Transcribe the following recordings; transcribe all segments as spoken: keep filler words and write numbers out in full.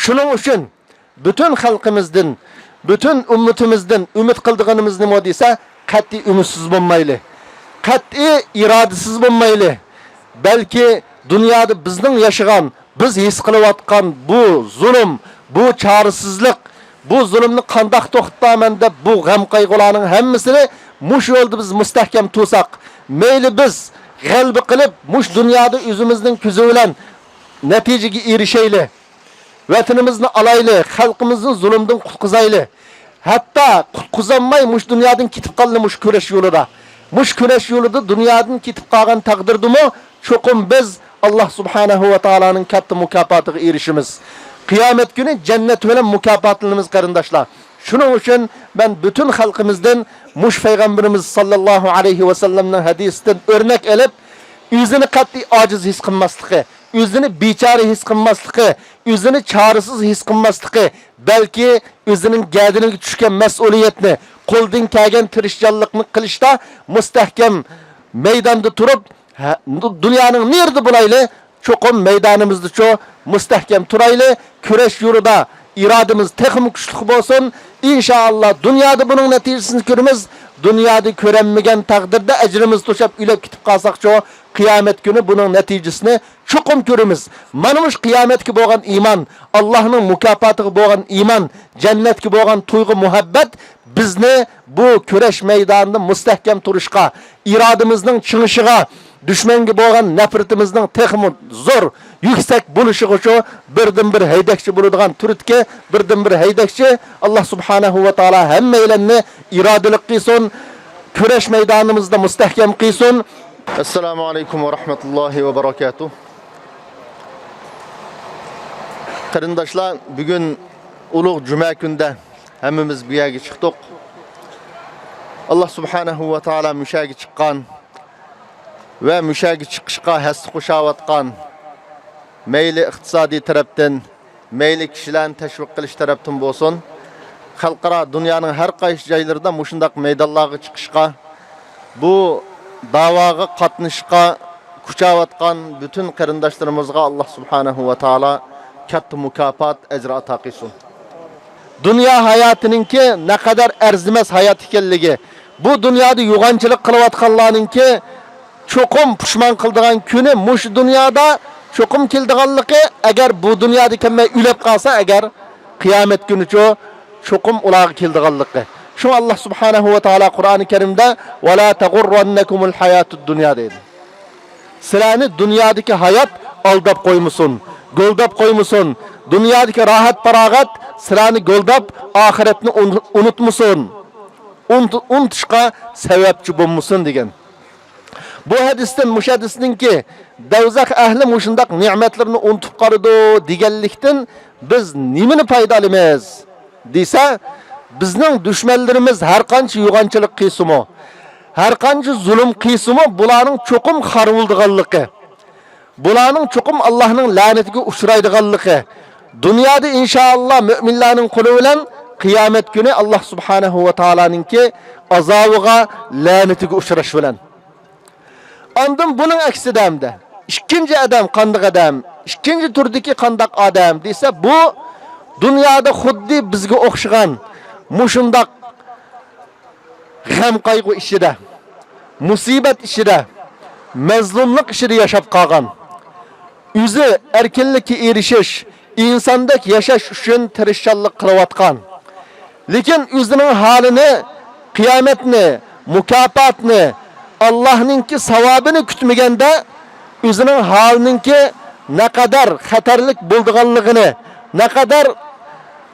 شۇنىڭ ئۈچۈن پۈتۈن خەلقىمىزدىن، پۈتۈن ئۈممىتىمىزدىن ئۈمىد قىلىدىغىنىمىز نېمە دېسە، قەتئىي ئۈمىدسىز بولمايلى، قەتئىي ئىرادىسىز بولمايلى. بەلكى دۇنيادا بىزنىڭ ياشىغان، بىز ھېس قىلىۋاتقان بۇ زۇلۇم، بۇ چارىسىزلىق، بۇ زۇلۇمنى قانداق توختىتىمەن دەپ بۇ غەم-قايغۇلارنىڭ ھەممىسىنى مۇشۇ يولدا بىز مۇستەھكەم تۇرساق، مەيلى بىز غەلىبە قىلىپ، مۇشۇ دۇنيادا ئۆزىمىزنىڭ كۆزى بىلەن نەتىجىگە ئېرىشەيلى. ۋەتىنىمىزنى ئالايلى، خەلقىمىزنى زۇلۇمدىن قۇتقۇزايلى. ھەتتا قۇتقۇزالماي مۇشۇ دۇنيادىن كېتىپ قالدى مۇشۇ كۈرەش يولىدا. مۇشۇ كۈرەش يولىدا دۇنيادىن كېتىپ قالغان تەقدىردىمۇ چوقۇم بىز ئاللا سۇبھانەھۇ ۋە تائالانىڭ كاتتا مۇكاپاتىغا ئېرىشىمىز. قىيامەت كۈنى جەننەت بىلەن مۇكاپاتلىنىمىز، قېرىنداشلار. شۇنىڭ ئۈچۈن مەن پۈتۈن خەلقىمىزدىن مۇشۇ پەيغەمبىرىمىز ساللاللاھۇ ئەلەيھى ۋەسەللەمنىڭ ھەدىسىدىن ئۆرنەك ئېلىپ، ئۆزىنى قەتئىي ئاجىز ھېس قىلماسلىقى، ئۆزىنى بىچارە ھېس قىلماسلىقى، ئۆزىنى چارىسىز ھېس قىلماسلىقى، بەلكى ئۆزىنىڭ گەدىنىگە چۈشكەن مەسئۇلىيەتنى، قولدىن كەلگەن تىرىشچانلىقنى قىلىشتا مۇستەھكەم مەيداندا تۇرۇپ، ھە، دۇ-، دۇنيانىڭ نېرىدە بولايلى، چوقۇم مەيدانىمىزدىچۇ مۇستەھكەم تۇرايلى. كۈرەش يولىدا ئىرادىمىز تېخىمۇ كۈچلۈك بولسۇن. ئىنشائاللا، دۇنيادا بۇنىڭ نەتىجىسىنى كۆرىمىز. دۇنيادا كۆرەلمىگەن تەقدىردە ئەجرىمىز توشاپ ئۆلۈپ كېتىپ قالساقچۇ، قىيامەت كۈنى بۇنىڭ نەتىجىسىنى چوقۇم كۆرىمىز. مانا مۇشۇ قىيامەتكە بولغان ئىمان، ئاللاھنىڭ مۇكاپاتىغا بولغان ئىمان، جەننەتكە بولغان تۇيغۇ-مۇھەببەت بىزنى بۇ كۈرەش مەيدانىدا مۇستەھكەم تۇرۇشقا، ئىرادىمىزنىڭ چىڭىشىغا، دۈشمەنگە بولغان نەپرىتىمىزنىڭ تېخىمۇ زور، يۈكسەك بولۇشىغىچۇ بىردىنبىر ھەيدەكچى بولىدىغان تۈردىكى بىردىنبىر ھەيدەكچى. ئاللا سۇبھانەھۇ ۋە تائالا ھەممەيلەننى ئىرادىلىك قىلسۇن، كۈرەش مەيدانىمىزدا مۇستەھكەم قىلسۇن. ئەسسالامۇ ئەلەيكۇم ۋە رەھمەتۇللاھى ۋە بەرەكاتۇھ. قېرىنداشلار، بۈگۈن ئۇلۇغ جۈمە كۈندە ھەممىمىز بۇ يەرگە چىقتۇق. ئاللا سۇبھانەھۇ ۋە تائالا مۇشەگە چىققان ۋە مۇشەگە چىقىشقا ھەسسە قوشاۋاتقان، مەيلى ئىقتىسادىي تەرەپتىن، مەيلى كىشىلەرنى تەشۋىق قىلىش تەرەپتىن بولسۇن، خەلقئارا دۇنيانىڭ ھەر قايسى جايلىرىدا مۇشۇنداق مەيدانلارغا چىقىشقا، بۇ داۋاغا قاتنىشىشقا كۈچەۋاتقان پۈتۈن قېرىنداشلىرىمىزغا ئاللا سۇبھانەھۇ ۋە تائالا كاتتا مۇكاپات، ئەجىر ئاتا قىلسۇن. دۇنيا ھاياتىنىڭكى نەقەدەر ئەرزىمەس ھايات ئىكەنلىكى، بۇ دۇنيادا يوغانچىلىق قىلىۋاتقانلارنىڭكى چوقۇم پۇشمان قىلىدىغان كۈنى مۇشۇ دۇنيادا چوقۇم كېلىدىغانلىقى، ئەگەر بۇ دۇنيادا كەلمەي ئۆلۈپ قالسا ئەگەر، قىيامەت كۈنىچۇ چوقۇم ئۇلارغا كېلىدىغانلىقى. شۇڭا ئاللا سۇبھانەھۇ ۋە تائالا قۇرئانى كەرىمدە، «ۋەلا تەغۇررەننەكۇمۇل ھاياتۇد دۇنيا» دەيدۇ. سىلەرنى دۇنيادىكى ھايات ئالداپ قويمىسۇن، گۆلدەپ قويمىسۇن، دۇنيادىكى راھەت-پاراغەت سىلەرنى گۆلدەپ، ئاخىرەتنى ئۇن-، ئۇنتۇتمىسۇن، ئۇنت-، ئۇنتۇشقا سەۋەبچى بولمىسۇن دېگەن. بۇ ھەدىستىن، مۇشۇ ھەدىستىنكى، دوزاخ ئەھلى مۇشۇنداق نېمەتلىرىنى ئۇنتۇپ قالىدۇ دېگەنلىكتىن بىز نېمىنى پايدا ئالىمىز دېسە، بىزنىڭ دۈشمەنلىرىمىز ھەر قانچە يوغانچىلىق قىلسىمۇ، ھەر قانچە زۇلۇم قىلسىمۇ، بۇلارنىڭ چوقۇم خار بولىدىغانلىقى، بۇلارنىڭ چوقۇم ئاللانىڭ لەنىتىگە ئۇچرايدىغانلىقى، دۇنيادا ئىنشائاللا مۆمىنلەرنىڭ قولى بىلەن، قىيامەت كۈنى ئاللا سۇبھانەھۇ ۋە تائالانىڭكى ئازابىغا، لەنىتىگە ئۇچراش بىلەن. ئاندىن بۇنىڭ ئەكسىدە ئەمدى ئىككىنچى ئادەم قانداق ئادەم، ئىككىنچى تۈردىكى قانداق ئادەم دېسە، بۇ دۇنيادا خۇددى بىزگە ئوخشىغان مۇشۇنداق غەم-قايغۇ ئىچىدە، مۇسىبەت ئىچىدە، مەزلۇملۇق ئىچىدە ياشاپ قالغان، ئۆزى ئەركىنلىككە ئېرىشىش، ئىنساندەك ياشاش ئۈچۈن تىرىشچانلىق قىلىۋاتقان، لېكىن ئۆزىنىڭ ھالىنى، قىيامەتنى، مۇكاپاتنى، ئاللانىڭكى ساۋابىنى كۈتمىگەندە، ئۆزىنىڭ ھالىنىڭكى نەقەدەر خەتەرلىك بولىدىغانلىقىنى، نەقەدەر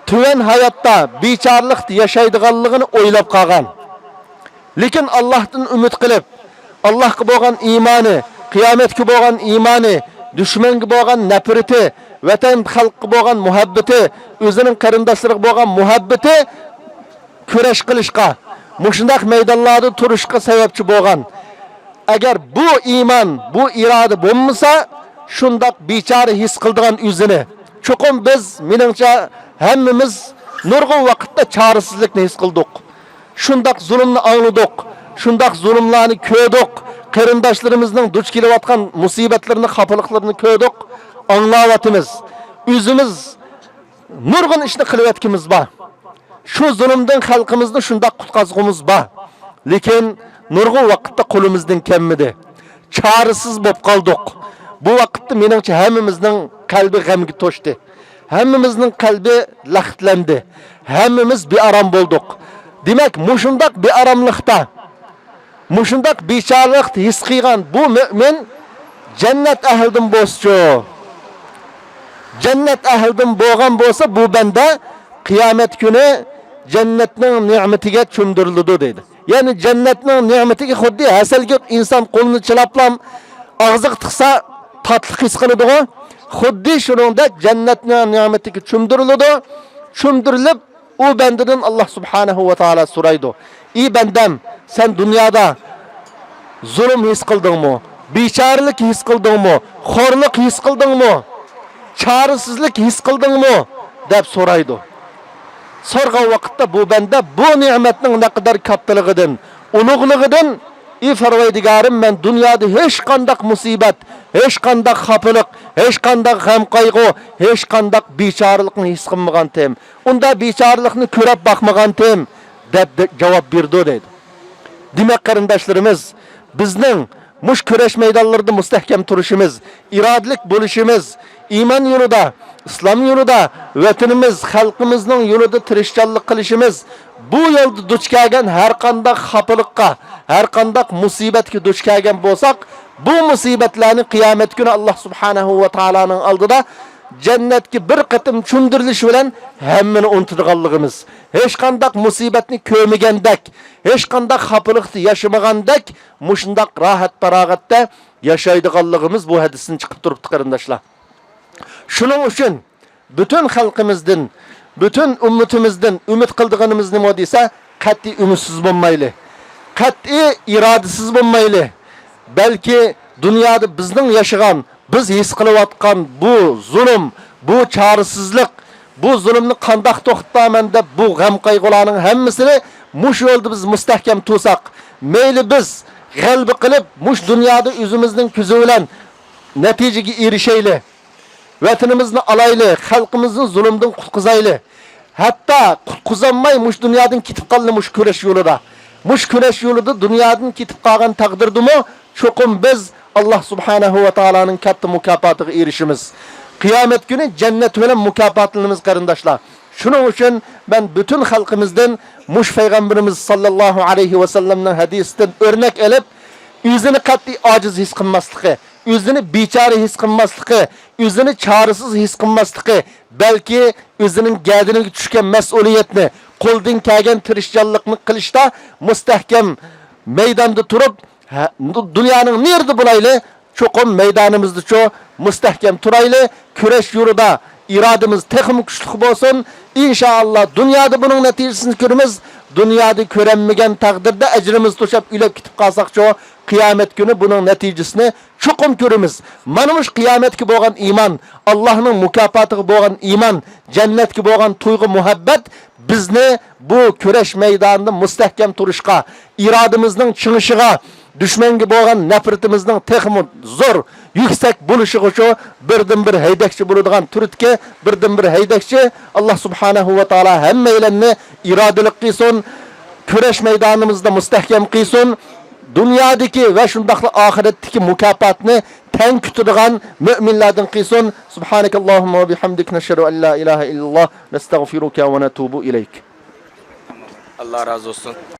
تۆۋەن ھاياتتا، بىچارىلىقتا ياشايدىغانلىقىنى ئويلاپ قالغان. لېكىن ئاللاھتىن ئۈمىد قىلىپ، ئاللاھقا بولغان ئىمانى، قىيامەتكە بولغان ئىمانى، دۈشمەنگە بولغان نەپرىتى، ۋەتەن خەلققە بولغان مۇھەببىتى، ئۆزىنىڭ قېرىنداشلىرىغا بولغان مۇھەببىتى كۈرەش قىلىشقا، مۇشۇنداق مەيدانلاردا تۇرۇشقا سەۋەبچى بولغان. ئەگەر بۇ ئىمان، بۇ ئىرادە بولمىسا، شۇنداق بىچارە ھېس قىلىدىغان ئۆزىنى. چوقۇم بىز، مېنىڭچە، ھەممىمىز نۇرغۇن ۋاقىتتا چارىسىزلىكنى ھېس قىلدۇق. شۇنداق زۇلۇمنى ئاڭلىدۇق، شۇنداق زۇلۇملارنى كۆردۇق، قېرىنداشلىرىمىزنىڭ دۇچ كېلىۋاتقان مۇسىبەتلىرىنى، خاپىلىقلىرىنى كۆردۇق، ئاڭلاۋاتىمىز. ئۆزىمىز نۇرغۇن ئىشنى قىلىۋەتكىمىز بار. شۇ زۇلۇمدىن خەلقىمىزنى شۇنداق قۇتقازغۇمىز بار. لېكىن نۇرغۇن ۋاقىتتا قولىمىزدىن كەلمىدى. چارىسىز بولۇپ قالدۇق. بۇ ۋاقىتتا مېنىڭچە ھەممىمىزنىڭ قەلبى غەمگە توشتى. ھەممىمىزنىڭ قەلبى لەختلەندى. ھەممىمىز بىئارام بولدۇق. دېمەك، مۇشۇنداق بىئاراملىقتا، مۇشۇنداق بىچارىلىقتا ھېس قىلغان بۇ مۆمىن جەننەت ئەھلىدىن بولسىچۇ؟ جەننەت ئەھلىدىن بولغان بولسا، بۇ بەندە قىيامەت كۈنى جەننەتنىڭ نېمىتىگە چۆمدۈرۈلىدۇ دەيدۇ. يەنى جەننەتنىڭ نېمىتىگە خۇددى ھەسەلگە ئىنسان قولىنى چىلاپلا ئاغزىغا تىقسا تاتلىق ھېس قىلىدىغۇ. خۇددى شۇنىڭدەك جەننەتنىڭ نېمىتىگە چۆمدۈرۈلىدۇ. چۆمدۈرۈلۈپ، ئۇ بەندىدىن ئاللا سۇبھانەھۇ ۋە تائالا سورايدۇ: «ئى بەندەم، سەن دۇنيادا زۇلۇم ھېس قىلدىڭمۇ؟ بىچارىلىك ھېس قىلدىڭمۇ؟ خورلۇق ھېس قىلدىڭمۇ؟ چارىسىزلىك ھېس قىلدىڭمۇ؟» دەپ سورايدۇ. سورىغان ۋاقىتتا بۇ بەندە بۇ نېمەتنىڭ نەقەدەر كاتتىلىقىدىن، ئۇلۇغلۇقىدىن، «ئى پەرۋەردىگارىم، مەن دۇنيادا ھېچقانداق مۇسىبەت، ھېچقانداق خاپىلىق، ھېچقانداق غەم-قايغۇ، ھېچقانداق بىچارىلىقنى ھېس قىلمىغانتىم. ئۇنداق بىچارىلىقنى كۆرۈپ باقمىغانتىم» دەپ دە-، جاۋاب بېرىدۇ دەيدۇ. دېمەك، قېرىنداشلىرىمىز، بىزنىڭ مۇشۇ كۈرەش مەيدانلىرىدا مۇستەھكەم تۇرۇشىمىز، ئىرادىلىك بولۇشىمىز، ئىمان يولىدا، ئىسلام يولىدا، ۋەتىنىمىز، خەلقىمىزنىڭ يولىدا تىرىشچانلىق قىلىشىمىز، بۇ يولدا دۇچ كەلگەن ھەر قانداق خاپىلىققا، ھەر قانداق مۇسىبەتكە دۇچ كەلگەن بولساق، بۇ مۇسىبەتلەرنى قىيامەت كۈنى ئاللا سۇبھانەھۇ ۋە تائالانىڭ ئالدىدا جەننەتكە بىر قېتىم چۆمدۈرۈلۈش بىلەن ھەممىنى ئۇنتىدىغانلىقىمىز، ھېچقانداق مۇسىبەتنى كۆرمىگەندەك، ھېچقانداق خاپىلىقتا ياشىمىغاندەك، مۇشۇنداق راھەت-پاراغەتتە ياشايدىغانلىقىمىز بۇ ھەدىستىن چىقىپ تۇرۇپتۇ، قېرىنداشلار. شۇنىڭ ئۈچۈن پۈتۈن خەلقىمىزدىن، پۈتۈن ئۈممىتىمىزدىن ئۈمىد قىلىدىغىنىمىز نېمە دېسە، قەتئىي ئۈمىدسىز بولمايلى. قەتئىي ئىرادىسىز بولمايلى. بەلكى دۇنيادا بىزنىڭ ياشىغان، بىز ھېس قىلىۋاتقان بۇ زۇلۇم، بۇ چارىسىزلىق، بۇ زۇلۇمنى قانداق توختىتىمەن دەپ بۇ غەم-قايغۇلارنىڭ ھەممىسىنى مۇشۇ يولدا بىز مۇستەھكەم تۇرساق، مەيلى بىز غەلىبە قىلىپ، مۇشۇ دۇنيادا ئۆزىمىزنىڭ كۆزى بىلەن نەتىجىگە ئېرىشەيلى. ۋەتىنىمىزنى ئالايلى، خەلقىمىزنى زۇلۇمدىن قۇتقۇزايلى. ھەتتا قۇتقۇزالماي مۇشۇ دۇنيادىن كېتىپ قالدى مۇشۇ كۈرەش يولىدا. مۇشۇ كۈرەش يولىدا دۇنيادىن كېتىپ قالغان تەقدىردىمۇ چوقۇم بىز ئاللا سۇبھانەھۇ ۋە تائالانىڭ كاتتا مۇكاپاتىغا ئېرىشىمىز. قىيامەت كۈنى جەننەت بىلەن مۇكاپاتلىنىمىز، قېرىنداشلار. شۇنىڭ ئۈچۈن مەن پۈتۈن خەلقىمىزدىن مۇشۇ پەيغەمبىرىمىز ساللاللاھۇ ئەلەيھى ۋەسەللەمنىڭ ھەدىسىدىن ئۆرنەك ئېلىپ، ئۆزىنى قەتئىي ئاجىز ھېس قىلماسلىقى، ئۆزىنى بىچارە ھېس قىلماسلىقى، ئۆزىنى چارىسىز ھېس قىلماسلىقى، بەلكى ئۆزىنىڭ گەدىنىگە چۈشكەن مەسئۇلىيەتنى، قولدىن كەلگەن تىرىشچانلىقنى قىلىشتا مۇستەھكەم مەيداندا تۇرۇپ، ھە، دۇنيانىڭ نېرىدا بولايلى، چوقۇم مەيدانىمىزدىچۇ مۇستەھكەم تۇرايلى. كۈرەش يولىدا ئىرادىمىز تېخىمۇ كۈچلۈك بولسۇن. ئىنشائاللا، دۇنيادا بۇنىڭ نەتىجىسىنى كۆرىمىز. دۇنيادا كۆرەلمىگەن تەقدىردە ئەجرىمىز توشاپ ئۆلۈپ كېتىپ قالساقچۇ، قىيامەت كۈنى بۇنىڭ نەتىجىسىنى چوقۇم كۆرىمىز. مانا مۇشۇ قىيامەتكە بولغان ئىمان، ئاللانىڭ مۇكاپاتىغا بولغان ئىمان، جەننەتكە بولغان تۇيغۇ-مۇھەببەت بىزنى بۇ كۈرەش مەيدانىدا مۇستەھكەم تۇرۇشقا، ئىرادىمىزنىڭ چىڭىشىغا، دۈشمەنگە بولغان نەپرىتىمىزنىڭ تېخىمۇ زور، يۈكسەك بولۇشىغىچۇ بىردىنبىر ھەيدەكچى بولىدىغان تۈردىكى بىردىنبىر ھەيدەكچى. ئاللا سۇبھانەھۇ ۋە تائالا ھەممەيلەننى ئىرادىلىك قىلسۇن. كۈرەش مەيدانىمىزدا مۇستەھكەم قىلسۇن. دۇنيادىكى ۋە شۇنداقلا ئاخىرەتتىكى مۇكاپاتنى تەڭ كۈتىدىغان مۆمىنلەردىن قىلسۇن. سۇبھانەكاللاھۇممە ۋە بىھەمدىك، نەشھەدۇ ئەن لا ئىلاھە ئىللاللاھ، نەستەغفىرۇكە ۋە نەتۇبۇ ئىلەيك. ئاللا رازى بولسۇن.